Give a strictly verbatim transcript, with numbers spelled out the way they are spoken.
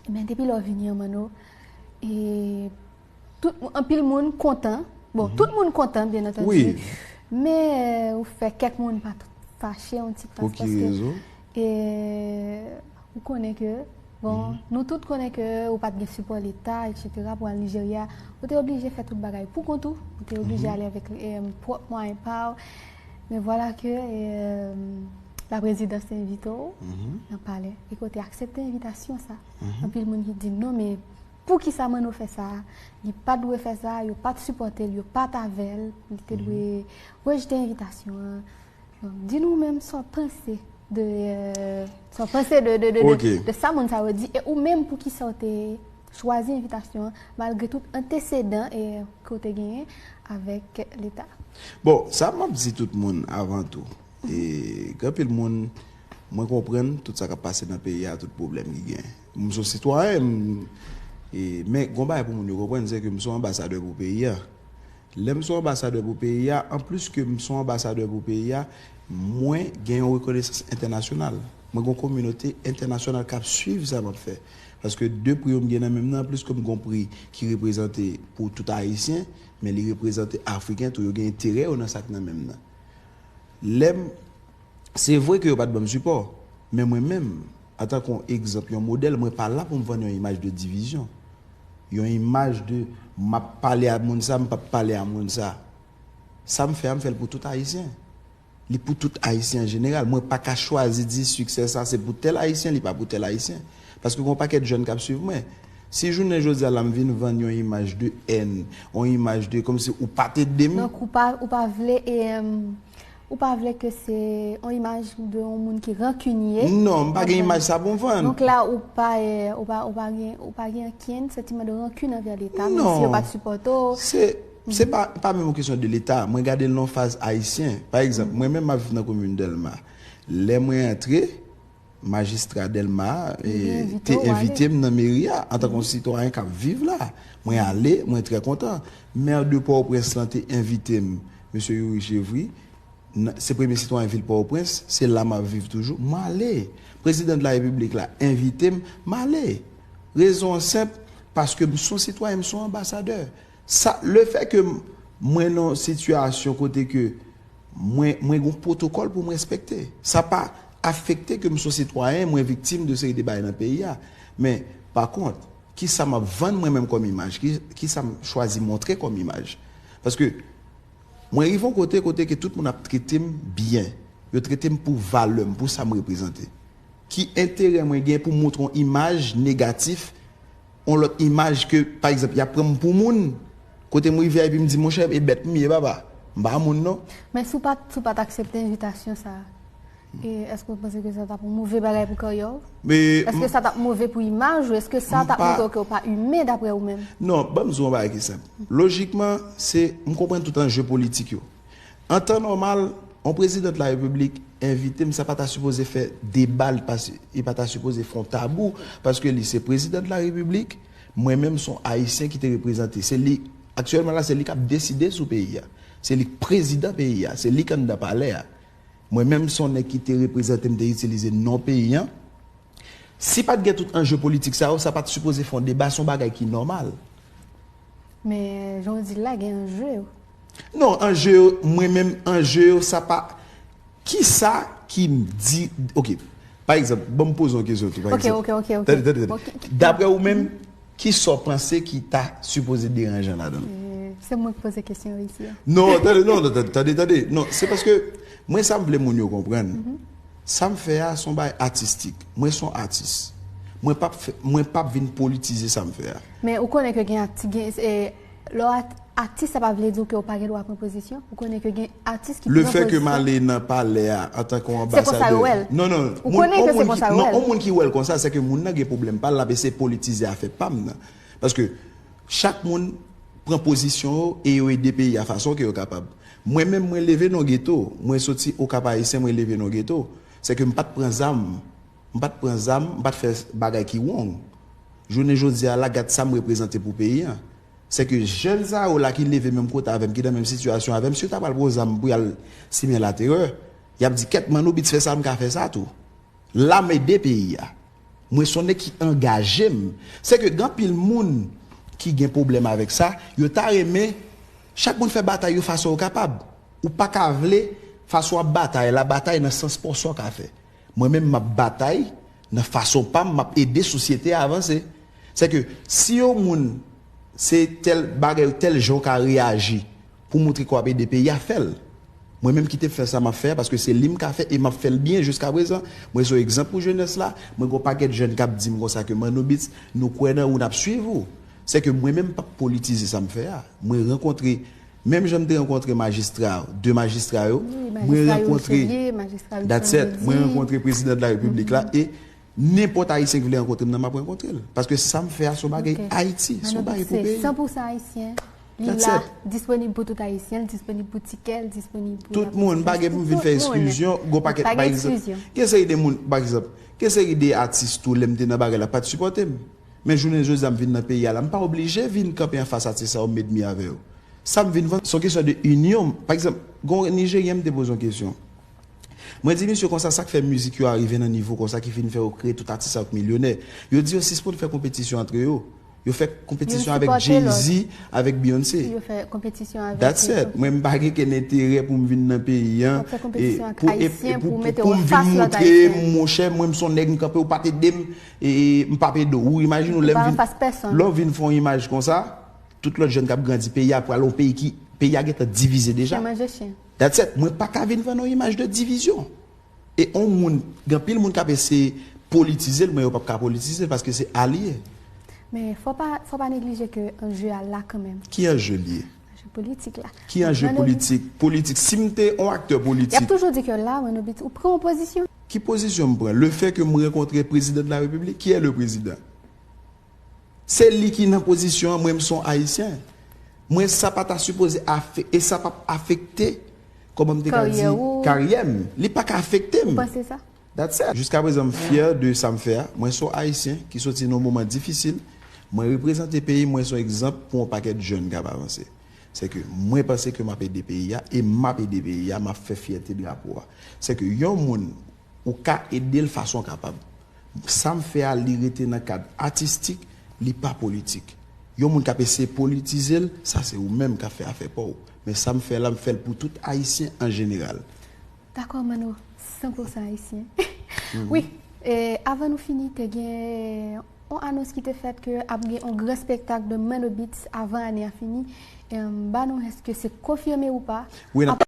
Men depi lè w vini an, Manno, e tout, anpil moun kontan. Bon, tout moun kontan, byen antandi. Men ou fè kèk moun pa t-, fache yon ti kras paske, e, ou konnen ke, bon, nou tout konnen ke ou pa t gen sipò Leta, etsetera, pou al Nijerya. Ou te oblije fè tout bagay pou kont ou. Ou te oblije ale avèk, e, pwòp mwayen pa w. Men vwala ke, e, laprezidans te envite w nan palè e ke w te aksepte envitasyon sa. Anpil moun ki di non, men poukisa Manno fè sa? Li pa t dwe fè sa, yo pa t sipòte l, yo pa t avè l, li te dwe rejte envitasyon an. Donk, di nou menm sa w panse de, e, sa w panse de, de, de, de, de sa moun sa yo di, e ou menm poukisa w te chwazi envitasyon an, malgre tout antesedan e ke w te genyen avèk Leta? Bon, sa m ap di tout moun avan tou. E, gen anpil moun, mwen konprann tout sa k ap pase nan peyi a, tout pwoblèm ki gen. M se yon sitwayen, m, e, men gen yon bagay pou moun yo konprann, se ke m se yon anbasadè pou peyi a. Lè m se yon anbasadè pou peyi a, anplis ke m se yon anbasadè pou peyi a, mwen gen yon rekonesans entènasyonal. Mwen gen yon kominote entènasyonal k ap swiv sa m ap fè. Paske de pri yo m gen nan men m nan, anplis ke m gen yon pri ki reprezante pou tout Ayisyen, men li reprezante Afriken tou, yo gen enterè yo nan sa k nan men m nan. Lè m, se vre ke yo pa t ban m sipò, men mwen menm, antanke yon egzanp, yon modèl, mwen pa la pou m vann yon imaj de divizyon. Yon imaj de, m ap pale a moun sa, m p ap pale a moun sa. Sa m fè a, m fè l pou tout Ayisyen. Li pou tout Ayisyen an jeneral. Mwen pa ka chwazi di siksè sa se pou tèl Ayisyen, li pa pou tèl Ayisyen. Paske gen yon pakèt jèn k ap swiv mwen. Si jounen jodi a la m vin vann yon imaj de èn, yon imaj de kòmsi ou pa t ede m. Donk, ou pa, ou pa vle, e, em, ou pa vle ke se yon imaj de yon moun ki rankinye. Non, m pa gen imaj sa pou m vann. Donk la, ou pa, e, ou pa, ou pa gen, ou pa gen okenn santiman de rankin anvè Leta, menm si yo pa t sipòte w. Se, se pa, pa menm yon kesyon de Leta. Mwen gade l nan yon faz ayisyen. Pa egzanp, mwen menm m ap viv nan komin Dèlma. Lè mwen antre, majistra Dèlma a, e, te envite m nan meri a antanke yon sitwayen k ap viv la. Mwen ale, mwen trè kontan. Mè de Pòtoprens lan te envite m, mesye Youri Chevry, nan, se premye sitwayen vil Pòtoprens, se la m ap viv toujou. Mwen ale. Prezidan de la Repiblik la envite m, m ale. Rezon an senp, paske m se yon sitwayen, m se yon anbasadè. Sa, lefètke m, mwen nan yon sitiyasyon kote ke mwen, mwen gen yon pwotokòl pou m respekte. Sa pa afekte ke m se yon sitwayen, mwen viktim de seri de bagay nan peyi a. Men, pa kont, kisa m ap vann mwen menm kòm imaj? Ki, kisa m chwazi montre kòm imaj? Paske mwen rive yon kote, kote ke tout moun ap trete m byen. Yo trete m pou valè m, pou sa m reprezante. Ki enterè mwen gen pou m montre yon imaj negatif, yon lòt imaj ke, pa egzanp, y ap pran m pou moun, kote m rive a, epi m di, monchè, e bèt m ye, papa. M pa moun, non. Men si w pa t, si w pa t aksepte envitasyon sa a, e èske w panse ke sa t ap yon move bagay pou karyè w? Èske sa t ap move pou imaj ou? Èske sa t ap montre w ke w pa imen, daprè ou menm? Non, ban m di w yon bagay ki senp. Lojikman, se, m konprann tout anje politik yo. An tan nòmal, yon prezidan de la Repiblik envite m, sa pa ta sipoze fè deba, li pa si-, li pa ta sipoze fè yon tabou, paske li se prezidan de la Repiblik, mwen menm se yon Ayisyen ki te reprezante. Se li, aktyèlman la, se li k ap deside sou peyi a. Se li k prezidan peyi a, se li k anndan palè a. Mwen menm se yon nèg ki te reprezante m, te itilize non peyi an. Si pa t gen tout anje politik sa yo, sa pa t sipoze fè yon deba, se yon bagay ki nòmal. Men, jan w di l la, gen anje yo. Non, anje yo, mwen menm, anje yo, sa pa, kisa ki m di, oke, pa egzanp, ban m poze yon kesyon tou, pa egzanp. Oke, oke, oke, oke. Tande, tande, tande. Daprè ou menm, kisa w panse ki ta sipoze deranjan ladan l? E, se mwen k poze kesyon yo isi a. Non, tande, non, non, tande, tande, tande. Non, se paske mwen sa m vle moun yo konprann. Sa m fè a se yon bagay atistik. Mwen se yon atis. Mwen p ap fè, mwen p ap vin politize sa m fè a. Men ou konnen ke gen ati-, gen, e, lè w at-, atis, sa pa vle di ke w pa gen dwa pran pozisyon. Ou konnen ke gen atis ki pran pozisyon. Lefètke m ale nan palè a antanke yon anbasadè. Se konsa yo wè l. Non, non. Ou konnen ke se konsa yo wè l. Non, yon moun ki wè l konsa, se ke moun nan gen pwoblèm pa l, l ap eseye politize afè pa m nan. Paske chak moun pran pozisyon yo e yo ede peyi a fason ke yo kapab. Mwen menm, mwen leve nan geto. Mwen soti Okap Ayisyen, mwen leve nan geto. Se ke m pa t pran zam. M pa t pran zam, m pa t fè bagay ki wrong. Jounen jodi a la, gad sa m reprezante pou peyi a. Se ke jèn sa yo la ki leve menm kote avè m, ki nan menm sitiyasyon avè m, si yo ta pral pran zam pou y al simen laterè, y ap di, kèt, Manno Beats fè sa, m ka fè sa tou. L ap ede peyi a. Mwen se yon nèg ki angaje m. Se ke gen anpil moun ki gen pwoblèm avèk sa, yo ta renmen chak moun fè batay yo fason yo kapab. Ou pa ka vle fason w ap batay la, batay nan sans pa w sa w ka fè. Mwen menm m ap batay nan fason pa m, m ap ede sosyete a avanse. Se ke si yon moun se tèl bagay, tèl jan w ka reyaji pou montre ke w ap ede peyi a, fè l. Mwen menm ki te fè sa m ap fè a, paske se li m ka fè e m ap fè l byen jiska prezan. Mwen se yon egzanp pou jenès la. Mwen gen yon pakèt jèn k ap di m konsa ke Manno Beats, nou kwè nan ou, n ap swiv ou. Se ke mwen menm m p ap politize sa m fè a. Mwen rankontre, menm jan m te rankontre majistra, de majistra yo, mwen rankontre, that's it, mwen rankontre prezidan de la repiblik la e nenpòt ayisyen ki vle rankontre m nan, m ap rankontre l. Paske sa m fè a se yon bagay Ayiti, se yon bagay pou peyi. San pou san ayisyen. Li la, disponib pou tout ayisyen, l disponib pou Tikè, l disponib pou... Tout moun, m pa gen pou m vin fè eksklizyon, gon pakèt, pa egzanp, gen seri de moun, pa egzanp, gen seri de atis tou, lè m te nan bagay la, pa t sipòte m. Men jounen jodi a m vin nan peyi a la, m pa oblije vin kanpe anfas atis sa yo, m edmi avè yo. Sa m vin vann, se yon kesyon de inyon. Pa egzanp, gon Nijeryen m te poze yon kesyon. Mwen di misye konsa, sa k fè mizik yo a rive nan nivo konsa ki fin fè yo kreye tout atis sa yo k milyonè. Yo di yo sispann fè konpetisyon antre yo. Yo fè konpetisyon avèk Jay-Z, avèk Beyoncé. Yo fè konpetisyon avèk... That's it. Mwen m pa gen kenn enterè pou m vin nan peyi an e pou, e pou, pou m vin montre, monchè, mwen m se yon nèg, m kanpe, ou pa t ede m, e m p ap ede w. Ou imajine w lè m vin, lè w vin fè yon imaj konsa, tout lòt jèn k ap grandi peyi a pral yon peyi ki, peyi a gentan divize deja. That's it. Mwen pa ka vin vann yon imaj de divizyon. E yon moun, gen anpil moun k ap eseye politize l, men yo p ap ka politize l paske se a li ye. Men fò pa, fò pa neglije ke anje a la kanmenm. Ki anje l ye? Anje politik la. Ki anje politik? Politik. Si m te yon aktè politik. Y ap toujou di ke la, Manno Beats, ou pran yon pozisyon. Ki pozisyon m pran? Le fè ke m rankontre prezidan de la repiblik, qui est le président? Se li ki nan pozisyon an, mwen m se yon Ayisyen. Mwen sa pa ta sipoze afekte, e sa p ap afekte, kòman m te ka di, karyè m. Li pa ka afekte m. Ou panse sa? That's it. Jiska prezan m fyè de sa m fè a. Mwen se yon Ayisyen ki soti nan yon moman difisil. Mwen reprezante peyi m, mwen se yon egzanp pou yon pakèt jèn k ap avanse. Se ke mwen panse ke m ap ede peyi a, e m ap ede peyi a, m ap fè fyète drapo a. Se ke yon moun, ou ka ede l fason w kapab. Sa m fè a, li rete nan kad atistik, li pa politik. Yon moun k ap eseye politize l, sa se ou menm k ap fè afè pa w. Men sa m fè la, m fè l pou tout Ayisyen an jeneral. Dakò, Manno, san pou san ayisyen. Wi, e, avan nou fini, te gen yon anons ki te fèt ke ap gen yon gran spektak de Manno Beats avan ane a fini. E, ba nou, èske se konfime ou pa? Wi, n ap